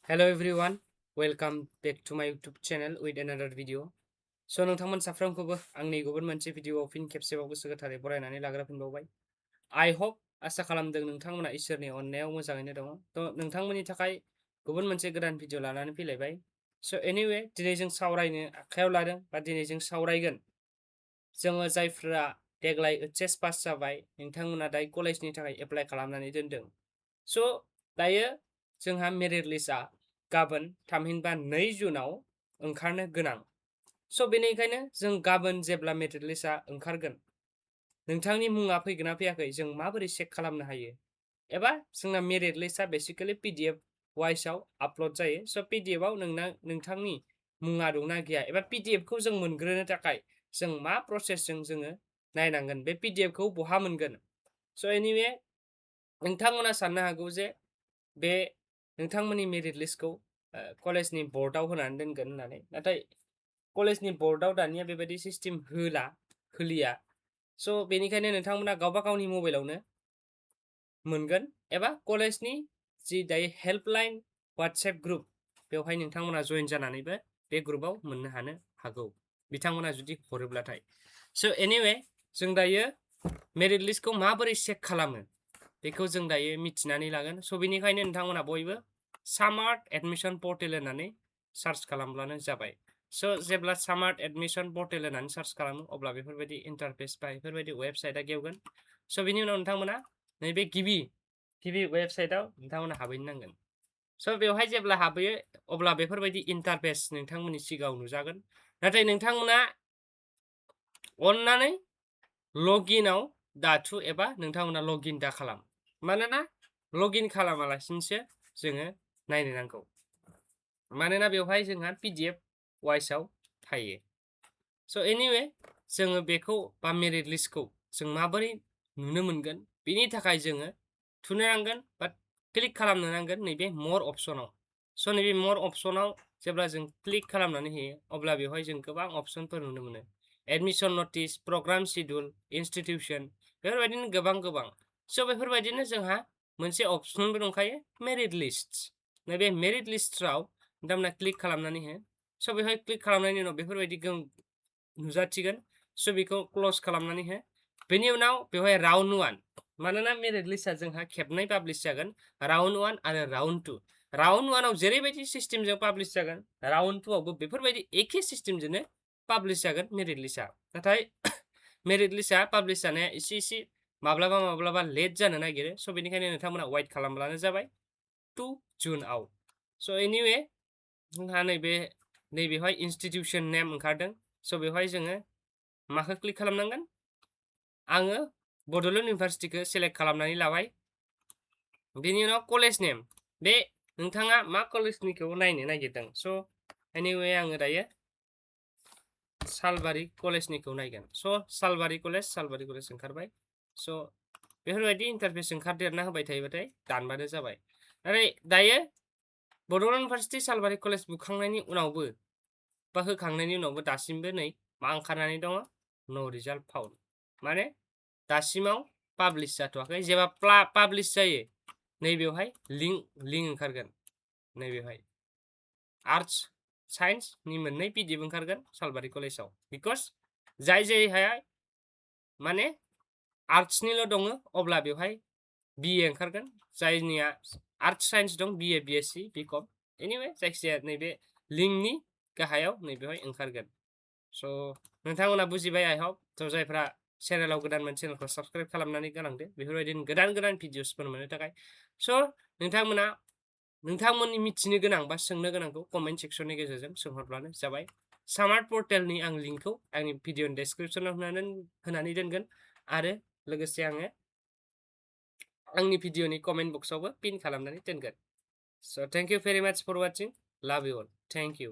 Hello everyone, welcome back to my YouTube channel with another video. So नोंथांमोन साफ्रोमखौबो आंनि गुबुन मोनसे भिडिअआव फिन खेबसेबाव गोसो गोथारै बरायनानै लाग्रोफिनबावबाय। I hope आसा खालामदों नोंथांमोना इसोरनि अननायाव मोजाङैनो दङ। थ' नोंथांमोननि थाखाय गुबुन मोनसे गोदान भिडिअ लानानै फैलायबाय। So anyway, दिनै जों सावरायनो आखायाव लादों बा दिनै जों सावरायगोन जोङो जायफ्रा देग्लाय HS पास जाबाय नोंथांमोना दायो कलेजनि थाखाय एप्लाइ खालामनानै दोनदों। So दायो जोंहा मेरिट लिस्टआ गाबोन थामहिनबा 2 जुनाव ओंखारनो गोनां। स' बेनिखायनो जों गाबोन जेब्ला मेरिट लिस्टआ ओंखारगोन नोंथांनि मुङा फैगोन ना फैयाखै जों माबोरै चेक खालामनो हायो एबा जोंना मेरिट लिस्टआ बेसिकेलि PDF वाइसआव आपल'ड जायो। स' PDF आव नोंथांनि मुङा दंना गैया एबा PDF खौ जों मोनग्रोनो थाखाय जों मा प्रसेसजों जोङो नायनांगोन बे PDF खौ बहा मोनगोन। स' एनिवे नोंथांमोना साननो हागौ जे बे नोंथांमोननि मेरिट लिस्टखौ कलेजनि बर्डआव होनानै दोनगोन होननानै, नाथाय कलेजनि बर्डआव दानिया बेबायदि सिस्टेम होलिया। स' बेनिखायनो नोंथांमोना गावबा गावनि मबाइलावनो मोनगोन एबा कलेजनि जि दायो हेल्पलाइन WhatsApp ग्रुप बेवहाय नोंथांमोना जइन जानानैबो बे ग्रुपआव मोननो हागौ बिथांमोना जुदि हरोब्लाथाय। स' एनिवे जों दायो मेरिट लिस्टखौ माबोरै चेक खालामो बेखौ जों दायो मिथिनानै लागोन। स' बेनिखायनो नोंथांमोना बयबो स्मार्ट एडमिशन पर्टेल होननानै सार्च खालामब्लानो जाबाय। स' जेब्ला स्मार्ट एडमिशन पर्टेल होननानै सार्च खालामो अब्ला बेफोरबायदि इन्टारफेस बा बेफोरबायदि वेबसाइटआ गेवगोन। स' बेनि उनाव नोंथांमोना नैबे गिबि वेबसाइटआव नोंथांमोना हाबहैनो नांगोन। स' बेवहाय जेब्ला हाबहैयो अब्ला बेफोरबायदि इन्टारफेस नोंथांमोननि सिगाङाव नुजागोन। नाथाय नोंथांमोना अन्नानै लगिनआव दाथु एबा नोंथांमोना लगिन दा खालाम। मानोना लगिन खालामालासिनोसो जोङो नायनो नांगौ। मानोना बेवहाय जोंहा PDF वाइसआव थायो। स' एनिवे जोङो बेखौ बा मेरिट लिस्टखौ जों माबोरै नुनो मोनगोन बेनि थाखाय जोङो थुनो नांगोन बा क्लिक खालामनो नांगोन नैबे मर अप्सनाव। स' नैबे मर अप्सनाव जेब्ला जों क्लिक खालामनानै होयो अब्ला बेवहाय जों गोबां अप्सनफोर नुनो मोनो। एडमिशन नटिस, प्रग्राम शिड्युल, इनस्टिटिउशन बेफोरबायदिनो गोबां। स' बेफोरबायदिनो जोंहा मोनसे अप्सनबो दंखायो मेरिट लिस्ट। नैबे मेरिट लिस्टआव नोंथांमोना क्लिक खालामनानै हो। स' बेवहाय क्लिक खालामनायनि उनाव बेफोरबायदि नुजाथिगोन। स' बेखौ क्ल'ज खालामनानै हो। बेनि उनाव बेवहाय राउन्ड 1 मानोना मेरिट लिस्टआ जोंहा खेबनै पाब्लिश जागोन, राउन्ड 1 आरो राउन्ड 2। राउन्ड 1 आव जेरैबायदि सिस्टेमजों पाब्लिश जागोन राउन्ड 2 आवबो बेफोरबायदि एखे सिस्टेमजोंनो पाब्लिश जागोन मेरिट लिस्टआ। नाथाय मेरिट लिस्टआ पाब्लिश जानाया एसे माब्लाबा लेट जानो नागिरो। स' बेनिखायनो नोंथांमोना वेट खालामब्लानो जाबाय 2 जुनआव। स' एनिवे जोंहा नैबेवहाय इनस्टिटिउशन नेम ओंखारदों। स' बेवहाय जोङो माखौ क्लिक खालामनांगोन? आङो बड'लेण्ड इउनिभारसिटिखौ सेलेक्ट खालामनानै लाबाय। बेनि उनाव कलेज नेम, बे नोंथाङा मा कलेजनिखौ नायनो नागिरदों। स' एनिवे आङो दायो सालबारि कलेजनिखौ नायगोन। स' सालबारि कलेज ओंखारबाय। स' बेफोरबायदि इन्टारफेस ओंखारदेरना होबाय थायोबाथाय दानबानो जाबाय। नाथाय दायो बड'लेण्ड इउनिभारसिटि सालबारि कलेज बुखांनायनि उनावबो बा होखांनायनि उनावबो दासिमबो नै मा ओंखारनानै दङ? नो रिजाल्ट फाउन्ड। माने दासिमाव पाब्लिश जाथ'वाखै। जेब्ला पाब्लिश जायो नैबेवहाय लिंक ओंखारगोन। नैबेवहाय आर्ट्स साइन्सनि मोननै PDF ओंखारगोन सालबारि कलेजाव। बिकज जायहा माने आर्ट्सनिल' दङ अब्ला बेवहाय BA ओंखारगोन। जायनिया आर्ट्स साइन्स दं BA, BSc, BCom एनिवे जायखिजाया नैबे लिंकनि गाहायाव नैबेवहाय ओंखारगोन। स' नोंथांमोना बुजिबाय आइ हप। स' जायफ्रा चेनेलाव गोदानमोन चेनेलखौ साबस्क्राइब खालामनानै गालांदो बेफोरबायदिनो गोदान भिडिअसफोर मोननो थाखाय। स' नोंथांमोना नोंथांमोननि मिथिनो गोनां बा सोंनो गोनांखौ कमेन्ट सेक्सननि गेजेरजों सोंहरब्लानो जाबाय। स्मार्ट पर्टेलनि आं लिंकखौ आंनि भिडिअनि डेसक्रिपसनाव होनानै दोनगोन आरो लोगोसे आङो आंनि भिडिअनि कमेन्ट बक्सआवबो पिन खालामनानै दोनगोन। स' थेंक इउ भेरि माच फर वाचिं। लाभ इउ अल। Thank you.